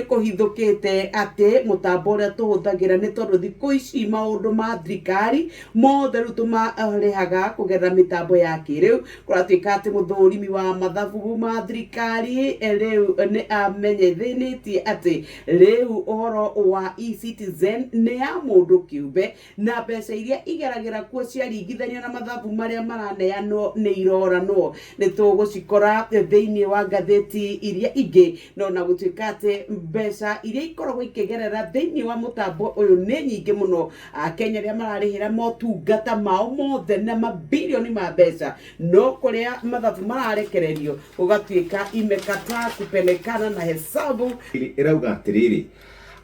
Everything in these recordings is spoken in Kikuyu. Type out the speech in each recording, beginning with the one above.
Kũhithũkĩte atĩ mũtambo ũrĩa tũhũthagĩra, nĩ tondũ thikũ ici maũndũ ma thirikari mothe rĩu tũmarĩhaga kũgerera mĩtambo ya kĩrĩu. Kũratuĩka atĩ mũthũrimi wa mathabu ma thirikari rĩu nĩ amenyithanĩtie atĩ rĩu ũhoro wa eCitizen nĩ ya mũndũ kĩũmbe, na mbeca iria igeragĩra kuo ciaringithanio na mathabu marĩa maraneanwo nĩ iroranwo. Nĩ tũgũcikora thĩinĩ wa ngathĩti iria ingĩ. No na gũtuĩka atĩ mbeca iria ikoragwo ikĩgerera thĩinĩ wa mũtambo ũyũ nĩ nyingĩ mũno, Akenya arĩa mararĩhĩra motungata mao mothe na mabirioni ma mbeca, no kũrĩa mathabu mararekererio gũgatuĩka imekataa kupelekana na hesabu. Ĩrauga atĩrĩrĩ,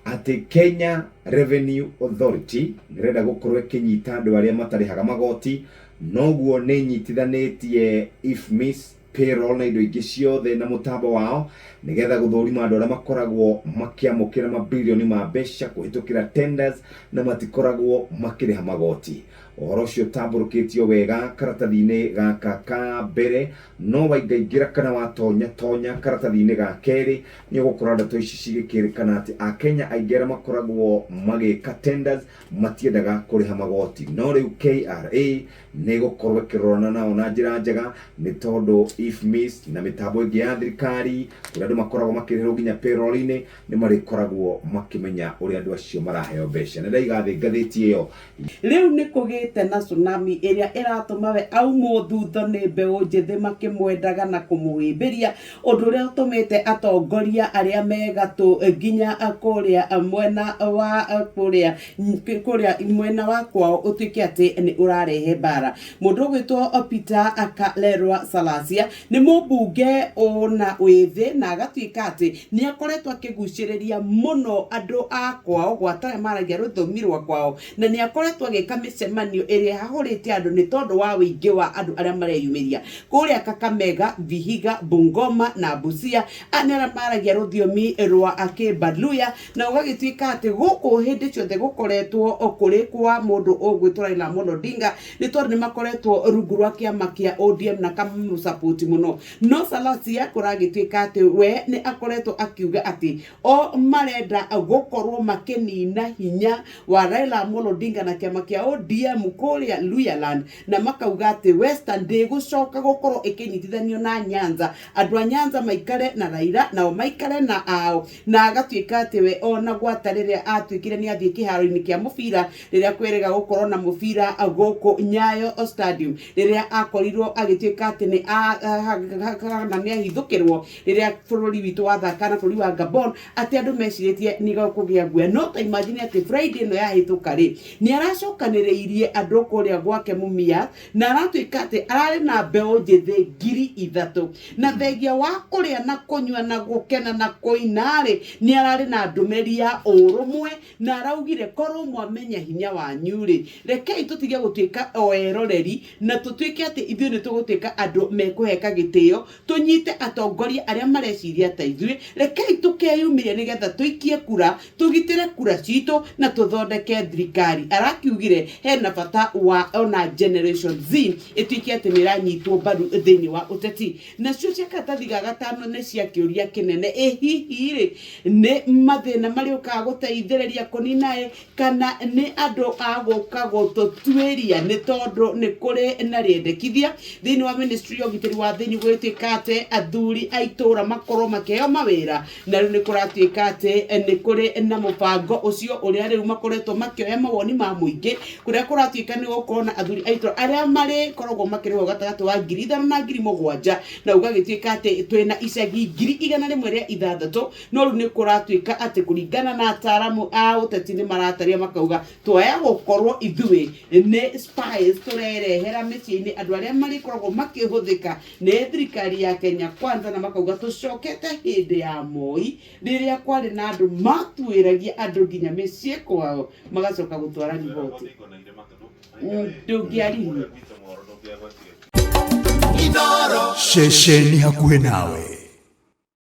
atĩ Kenya Revenue Authority nĩrenda gũkorwo ĩkĩnyita andũ arĩa matarĩhaga magoti, noguo nĩ ĩnyitithanĩtie IFMIS, payroll na indo ingĩ ciothe na mũtambo wao nĩgetha gũthũrima andũ arĩa makoragwo makĩamũkĩra mabirioni ma mbeca kũhĩtũkĩra tenders na matikoragwo makĩrĩha magoti. Ũhoro ũcio ũtambũrũkĩtio wega karatathi-inĩ gaka ka mbere, no waingaingĩra kana watonya tonya karatathi-inĩ ga kerĩ nĩ ũgũkora ndeto ici cigĩkĩrĩkana atĩ Akenya aingĩ arĩa makoragwo magĩka tenders matiendaga kũrĩha magoti, no rĩu KRA nĩ ĩgũkorwo ĩkĩrorana nao na njĩra njega nĩ tondũ IFMIS na mĩtambo ĩngĩ ya thirikari kũrĩa andũ makoragwo makĩrĩhĩrwo nginya payroll-inĩ nĩ marĩkoragwo makĩmenya ũrĩa andũ acio maraheo mbeca. Nĩ ndaiga thĩ ngathĩti ĩyo. Rĩu nĩ kũgĩte na tsunami ĩrĩa ĩratũma we aumwo thutho nĩ mbeũ njĩthĩ makĩmwendaga na kũmũhĩmbĩria, ũndũ ũrĩa ũtũmĩte atongoria arĩa me gatũ nginya kũrĩa mwena wa kũrĩa kũrĩa mwena wa kwao ũtuĩke atĩ nĩ ũrarehe mbara. Mũndũ ũgwĩtwo Peter Karerwa Salasya nĩ mũmbunge ũna wĩthĩ na agatuĩka atĩ nĩ akoretwo akĩgucĩrĩria mũno andũ a kwao gwata arĩa maragia rũthiomi rwa kwao, na nĩ akoretwo agĩka mĩcemanio ĩrĩa ĩhahũrĩte andũ nĩ tondũ wa ũingĩ wa andũ arĩa mareyumĩria kũrĩa Kakamega, Vihiga, Bungoma na Busia. Aya nĩ arĩa maragia rũthiomi rwa Kĩbaluya, na gũgagĩtuĩka atĩ gũkũ hĩndĩ ciothe gũkoretwo kũrĩ kwa mũndũ ũgwĩtwo Raila Amolo Odinga, nĩ tondũ nĩ makoretwo rungu rwa kĩama kĩa ODM na kamũsapoti mũno. No Salasya kũragĩtuĩka atĩ we nĩ akoretwo akiuga atĩ o marenda gũkorwo makĩnina hinya wa Raila Amolo Odinga na kĩama kĩa ODM kũrĩa Luhyaland, na makauga atĩ Western ndĩgũcoka gũkorwo ĩkĩnyitithanio na Nyanza, andũ a Nyanza maikare na Raila nao maikare na ao. Na agatuĩka atĩ we ona gwata rĩrĩa atuĩkire nĩ athiĩ kĩharo-inĩ kĩa mũbira rĩrĩa kwĩrĩga gũkorwo na mũbira gũkũ Nyayo Stadium, rĩrĩa akorirwo agĩtuĩka atĩ nĩ kana nĩ ahithũkĩrwo rĩrĩa bũrũri witũ wathaka na bũrũri wa Gabon, atĩ andũ mecirĩtie nĩ gũkũgĩa guoya. No ta imagine atĩ Friday ĩno yahĩtũka rĩ, nĩ aracokanĩrĩirie andũ kũrĩa gwake Mumias, na aratuĩka atĩ ararĩ na mbeũ njĩthĩ 3000, na thengia wa kũrĩa na kũnyua na gũkena na kũina rĩ, nĩ ararĩ na ndũmĩrĩri ya ũrũmwe, na araugire korwo mwamenya hinya wanyu rĩ, rekei tũtige gũtuĩka o eroreri na tũtuĩke atĩ ithuĩ nĩ tũgũtuĩka andũ mekũheka gĩtĩo, tũnyite atongoria arĩa mareciria ta ithuĩ, rekei tũkeyumĩria nĩgetha tũikie kura, tũgitĩre kura citũ na tũthondeke thirikari. Arakiugire hena bata wa ona Generation Z ĩtuĩke atĩ nĩ ĩranyitwo mbaru thĩinĩ wa ũteti. Nacio cia karatathi ga gatano nĩ cia kĩũria kĩnene, ĩ hihi rĩ nĩ mathĩna marĩũkaga gũteithĩrĩria kũnina ĩ, kana nĩ andũ a gũka gũtũtuĩria, nĩ tondũ nĩ kũrĩ na rĩendekithia thĩinĩ wa ministry ya ũgitĩri wa thĩinĩ gũgĩtuĩka atĩ athuri a itũũra makorwo makĩheo mawĩra, na rĩu nĩ kũratuĩka atĩ nĩ kũrĩ na mũbango ũcio ũrĩa rĩu makoretwo makĩoya mawoni ma mũingĩ, kũrĩa kũratuĩka nĩ gũkorwo na athuri a itũũra arĩa marĩkoragwo makĩrĩhwo gatagatĩ wa 5000 na 7000, na gũgagĩtuĩka atĩ twĩna icagi 106,000. No rĩu nĩ kũratuĩka atĩ kũringana na ataaramu a ũteti nĩ marataria makauga twaya gũkorwo ithuĩ nĩ spies tũrerehera mĩciĩ-inĩ andũ arĩa marĩkoragwo makĩhũthĩka nĩ thirikari ya Kenya Kwanza, na makauga tũcokete hĩndĩ ya Moi rĩrĩa kwarĩ na andũ matuĩragia andũ nginya mĩciĩ kwao magacoka gũtwara riboti. Ndũngĩaririe. Ceceni hakuhĩ nawe.